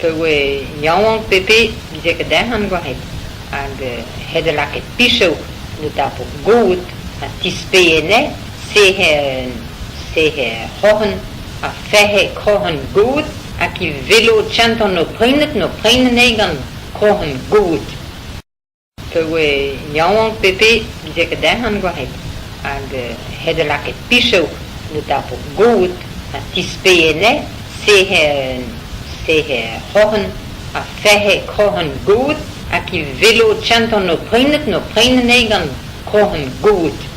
Pa oa yaouank Pepe 'vije ket arc'hant gwaret hag he da lakaat pichoù da dapout god ha tispenne sec'h kroc'hen ha ferc'he kroc'hen god hag he velo kentañ 'no prenet 'no prenet anezhi gant kroc'hen god. Pa oa yaouank Pepe 'vije ket arc'hant gwaret hag he da lakaat pichoù da dapout god ha tispenne sec'h kroc'hen ha ferc'he kroc'hen god hag he velo kentañ 'no prenet 'no prenet anezhi gant kroc'hen god.